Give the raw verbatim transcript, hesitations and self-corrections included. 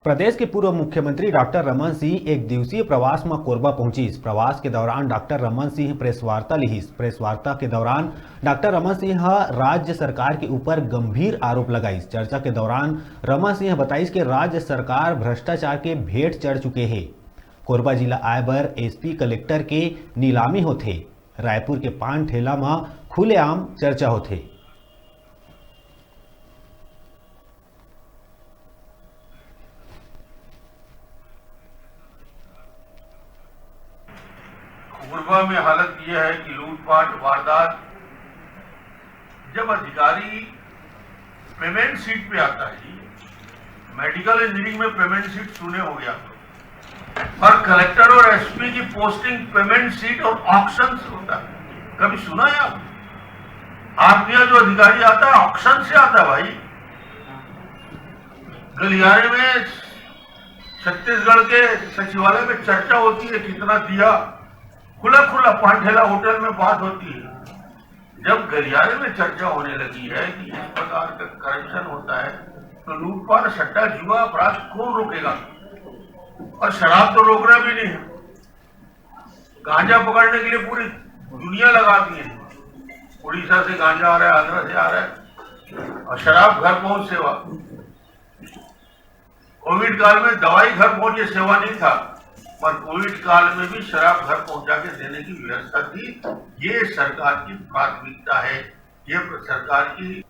प्रदेश के पूर्व मुख्यमंत्री डॉक्टर रमन सिंह एक दिवसीय प्रवास म कोरबा पहुंचिस। प्रवास के दौरान डॉक्टर रमन सिंह प्रेस वार्ता लिहिस। प्रेस वार्ता के दौरान डॉक्टर रमन सिंह ह राज्य सरकार के ऊपर गंभीर आरोप लगाइस। चर्चा के दौरान रमन सिंह बताइस के राज्य सरकार भ्रष्टाचार के भेंट चढ़ चुके हे। कोरबा जिला आए बर एसपी कलेक्टर के नीलामी होथे। रायपुर के पान ठेला म खुलेआम चर्चा होथे। कोरबा में हालत यह है कि लूटपाट, वारदात, जब अधिकारी पेमेंट शीट पे आता है जी, मेडिकल इंजीनियरिंग में पेमेंट शीट सुने होंगे आप लोग, और कलेक्टर और एसपी की पोस्टिंग पेमेंट शीट और ऑक्शन से होता है। कभी सुना है आप? आपके यहाँ जो अधिकारी आता है, ऑक्शन से आता है भाई। गलियारे में छत्तीसगढ़ के सचिवालय में चर्चा होती है, कितना दिया, खुला खुला पान ठेला होटल में बात होती है। जब गलियारे में चर्चा होने लगी है कि इस प्रकार का करप्शन होता है, तो लूटपाट, सट्टा, जुआ, अपराध कौन रोकेगा? और शराब तो रोकना भी नहीं है। गांजा पकड़ने के लिए पूरी दुनिया लगा दी है। उड़ीसा से गांजा आ रहा है, आंध्रा से आ रहा है, और शराब घर पहुंच सेवा। कोविड काल में दवाई घर पहुंचे सेवा नहीं था, पर कोविड काल में भी शराब घर पहुंचा के देने की व्यवस्था थी। ये सरकार की प्राथमिकता है, ये सरकार की